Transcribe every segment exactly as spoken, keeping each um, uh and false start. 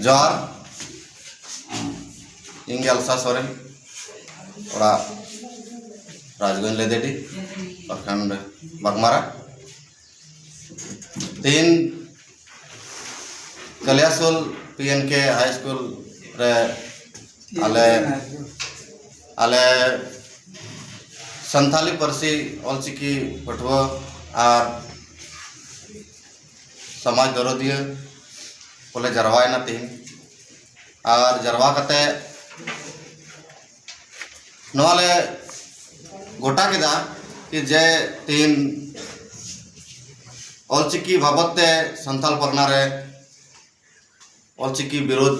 ᱡᱚᱦᱟᱨ᱾ ᱤᱧ ᱜᱮ ᱟᱞᱥᱟ ᱥᱚᱨᱮᱱ, ᱚᱲᱟᱜ ᱨᱟᱡᱽᱜᱚᱸᱡᱽ ᱞᱮᱫᱮᱰᱤ, ᱯᱨᱚᱠᱷᱚᱸᱰ ᱵᱟᱜᱽᱢᱟᱨᱟ᱾ ᱛᱤᱦᱤᱧ ᱠᱟᱞᱤᱭᱟᱥᱳᱞ ᱯᱤ ᱮᱱ ᱠᱮ ᱦᱟᱭ ᱥᱠᱩᱞ ᱨᱮ ᱟᱞᱮ, ᱟᱞᱮ ᱥᱟᱱᱛᱟᱞᱤ ᱯᱟᱹᱨᱥᱤ ᱚᱞᱪᱤᱠᱤ ᱯᱟᱹᱴᱷᱩᱣᱟᱹ ᱟᱨ ᱥᱚᱢᱟᱡᱽ ᱫᱚᱨᱚᱫᱤᱭᱟᱹ ᱠᱚᱞᱮ ᱡᱟᱨᱣᱟᱭᱮᱱᱟ ᱛᱤᱦᱤᱧ᱾ ᱟᱨ ᱡᱟᱨᱣᱟ ᱠᱟᱛᱮ ᱱᱚᱣᱟ ᱞᱮ ᱜᱚᱴᱟ ᱠᱮᱫᱟ ᱠᱤ ᱡᱮ ᱛᱤᱦᱤᱧ ᱚᱞᱪᱤᱠᱤ ᱵᱟᱵᱚᱫ ᱛᱮ ᱥᱟᱱᱛᱟᱞ ᱯᱟᱨᱜᱟᱱᱟ ᱨᱮ ᱚᱞᱪᱤᱠᱤ ᱵᱤᱨᱳᱫᱷ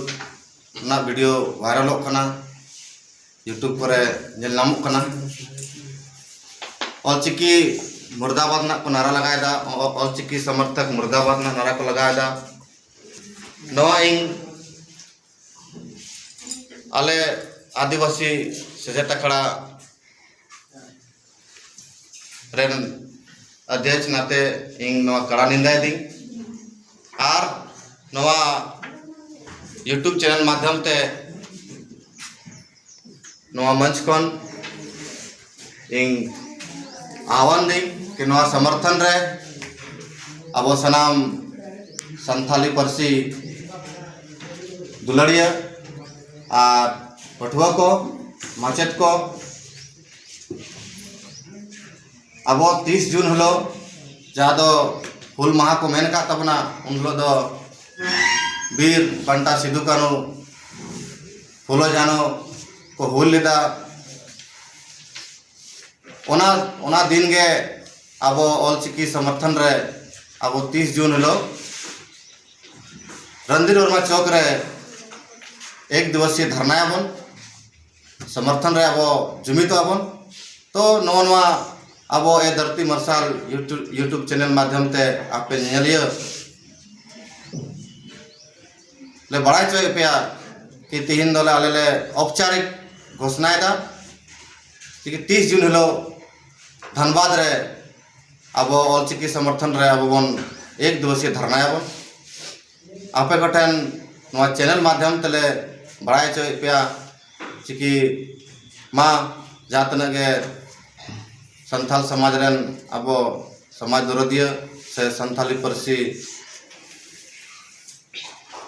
ᱨᱮᱱᱟᱜ ᱵᱷᱤᱰᱤᱭᱳ ᱵᱷᱟᱭᱨᱟᱞᱚᱜ ᱠᱟᱱᱟ, YouTube ᱠᱚᱨᱮ ᱧᱮᱞ ᱧᱟᱢᱚᱜ ᱠᱟᱱᱟ᱾ ᱚᱞᱪᱤᱠᱤ ᱢᱩᱨᱫᱟᱵᱟᱫᱽ ᱨᱮᱱᱟᱜ ᱠᱚ ᱱᱟᱨᱟ ᱞᱟᱜᱟᱣᱮᱫᱟ, ᱚ-, ᱚᱞᱪᱤᱠᱤ ᱥᱚᱢᱚᱨᱛᱷᱚᱠ ᱢᱩᱨᱫᱟᱵᱟᱫᱽ ᱨᱮᱱᱟᱜ ᱱᱟᱨᱟ ᱠᱚ ᱞᱟᱜᱟᱣᱮᱫᱟ᱾ ᱱᱚᱣᱟ ᱤᱧ ᱟᱞᱮ ᱟᱹᱫᱤᱵᱟᱹᱥᱤ ᱥᱮᱪᱮᱫ ᱟᱠᱷᱲᱟ ᱨᱮᱱ ᱚᱫᱷᱭᱚᱠᱥ ᱱᱟᱛᱮ ᱤᱧ ᱱᱚᱣᱟ ᱠᱟᱲᱟ ᱱᱤᱱᱫᱟᱭ ᱫᱤᱧ ᱟᱨ ᱱᱚᱣᱟ YouTube ᱪᱮᱱᱮᱞ ᱢᱟᱫᱽᱫᱷᱚᱢ ᱛᱮ ᱱᱚᱣᱟ ᱢᱚᱧᱪ ᱠᱷᱚᱱ ᱤᱧ ᱟᱦᱣᱟᱱ ᱫᱟᱹᱧ ᱠᱤ ᱱᱚᱣᱟ ᱥᱚᱢᱚᱨᱛᱷᱚᱱ ᱨᱮ ᱟᱵᱚ ᱥᱟᱱᱟᱢ ᱥᱟᱱᱛᱷᱟᱞᱤ ᱯᱟᱹᱨᱥᱤ ᱫᱩᱞᱟᱹᱲᱤᱭᱟᱹ ᱟᱨ ᱯᱟᱹᱴᱷᱩᱣᱟᱹ ᱠᱚ, ᱢᱟᱪᱮᱫ ᱠᱚ, ᱟᱵᱚ ᱛᱤᱥ ᱡᱩᱱ ᱦᱤᱞᱳᱜ ᱡᱟᱦᱟᱸ ᱫᱚ ᱦᱩᱞ ᱢᱟᱦᱟ ᱠᱚ ᱢᱮᱱ ᱟᱠᱟᱫ ᱛᱟᱵᱚᱱᱟ, ᱩᱱ ᱦᱤᱞᱳᱜ ᱫᱚ ᱵᱤᱨ ᱵᱟᱱᱴᱟ ᱥᱤᱫᱩ ᱠᱟᱹᱱᱦᱩ, ᱯᱷᱩᱞᱳ ᱡᱷᱟᱱᱳ ᱠᱚ ᱦᱩᱞ ᱞᱮᱫᱟ᱾ ᱚᱱᱟ, ᱚᱱᱟ ᱫᱤᱱ ᱜᱮ ᱟᱵᱚ ᱚᱞᱪᱤᱠᱤ ᱥᱚᱢᱚᱨᱛᱷᱚᱱ ᱨᱮ ᱟᱵᱚ ᱛᱤᱥ ᱡᱩᱱ ᱦᱤᱞᱳᱜ ᱨᱚᱱᱫᱤᱨ ᱵᱚᱨᱢᱟ ᱪᱚᱠ ᱨᱮ ᱮᱠ ᱫᱤᱵᱚᱥᱤᱭ ᱫᱷᱟᱨᱱᱟᱭᱟᱵᱚᱱ, ᱥᱚᱢᱚᱨᱛᱷᱚᱱ ᱨᱮ ᱟᱵᱚ ᱡᱩᱢᱤᱫᱚᱜᱼᱟ ᱵᱚᱱ᱾ ᱛᱚ ᱱᱚᱜᱼᱚ ᱱᱚᱣᱟ ᱟᱵᱚ ᱮ ᱫᱷᱟᱹᱨᱛᱤ ᱢᱟᱨᱥᱟᱞ YouTube, YouTube ᱪᱮᱱᱮᱞ ᱢᱟᱫᱽᱫᱷᱚᱢ ᱛᱮ ᱟᱯᱮ ᱧᱮᱧᱮᱞᱤᱭᱟᱹ ᱞᱮ ᱵᱟᱲᱟᱭ ᱦᱚᱪᱚᱭᱮᱫ ᱯᱮᱭᱟ ᱠᱤ ᱛᱤᱦᱤᱧ ᱫᱚᱞᱮ ᱟᱞᱮ ᱞᱮ ᱚᱯᱪᱟᱨᱤᱠ ᱜᱷᱳᱥᱱᱟᱭᱮᱫᱟ ᱠᱤ ᱛᱤᱥ ᱡᱩᱱ ᱦᱤᱞᱳᱜ ᱫᱷᱟᱱᱵᱟᱫᱽ ᱨᱮ ᱟᱵᱚ ᱚᱞᱪᱤᱠᱤ ᱥᱚᱢᱚᱨᱛᱷᱚᱱ ᱨᱮ ᱟᱵᱚ ᱵᱚᱱ ᱮᱠ ᱫᱤᱵᱚᱥᱤᱭ ᱫᱷᱟᱨᱱᱟᱭᱟᱵᱚᱱ᱾ ᱟᱯᱮ ᱠᱚᱴᱷᱮᱱ ᱱᱚᱣᱟ ᱪᱮᱱᱮᱞ ᱢᱟᱫᱽᱫᱷᱚᱢ ᱛᱮᱞᱮ ᱵᱟᱲᱟᱭ ᱦᱚᱪᱚᱭᱮᱫ ᱯᱮᱭᱟ᱾ ᱪᱤᱠᱤ ᱢᱟ ᱡᱟᱦᱟᱸ ᱛᱤᱱᱟᱹᱜ ᱜᱮ ᱥᱟᱱᱛᱟᱲ ᱥᱚᱢᱟᱡᱽ ᱨᱮᱱ ᱟᱵᱚ ᱥᱚᱢᱟᱡᱽ ᱫᱚᱨᱚᱫᱤᱭᱟᱹ ᱥᱮ ᱥᱟᱱᱛᱟᱲᱤ ᱯᱟᱹᱨᱥᱤ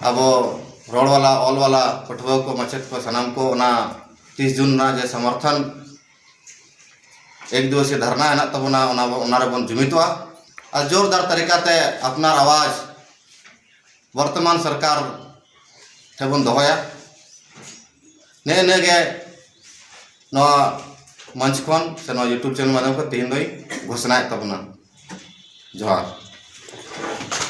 ᱟᱵᱚ ᱨᱚᱲ ᱵᱟᱞᱟ, ᱚᱞ ᱵᱟᱞᱟ, ᱯᱟᱹᱴᱷᱩᱣᱟᱹ ᱠᱚ, ᱢᱟᱪᱮᱫ ᱠᱚ, ᱥᱟᱱᱟᱢ ᱠᱚ ᱚᱱᱟ ᱛᱤᱥ ᱡᱩᱱ ᱨᱮᱱᱟᱜ ᱡᱮ ᱥᱚᱢᱚᱨᱛᱷᱚᱱ ᱮᱠ ᱫᱤᱵᱚᱥᱤᱭ ᱫᱷᱟᱨᱱᱟ ᱦᱮᱱᱟᱜ ᱛᱟᱵᱚᱱᱟ, ᱚᱱᱟ ᱵᱚ-, ᱚᱱᱟ ᱨᱮᱵᱚᱱ ᱡᱩᱢᱤᱫᱚᱜᱼᱟ ᱟᱨ ᱡᱳᱨᱫᱟᱨ ᱛᱟᱹᱨᱤᱠᱟ ᱛᱮ ᱟᱯᱱᱟᱨ ᱟᱣᱟᱡᱽ ᱵᱚᱨᱛᱚᱢᱟᱱ ᱥᱚᱨᱠᱟᱨ ᱴᱷᱮᱱ ᱵᱚᱱ ᱫᱚᱦᱚᱭᱟ᱾ ᱱᱮᱜᱼᱮ ᱱᱤᱭᱟᱹ ᱜᱮ ᱱᱚᱣᱟ ᱢᱚᱧᱪ ᱠᱷᱚᱱ ᱥᱮ ᱱᱚᱣᱟ YouTube ᱪᱮᱱᱮᱞ ᱢᱟᱫᱽᱫᱷᱚᱢ ᱠᱷᱚᱱ ᱛᱮᱦᱮᱧ ᱫᱚᱧ ᱜᱷᱳᱥᱚᱱᱟᱭᱮᱫ ᱛᱟᱵᱚᱱᱟ᱾ ᱡᱚᱦᱟᱨ᱾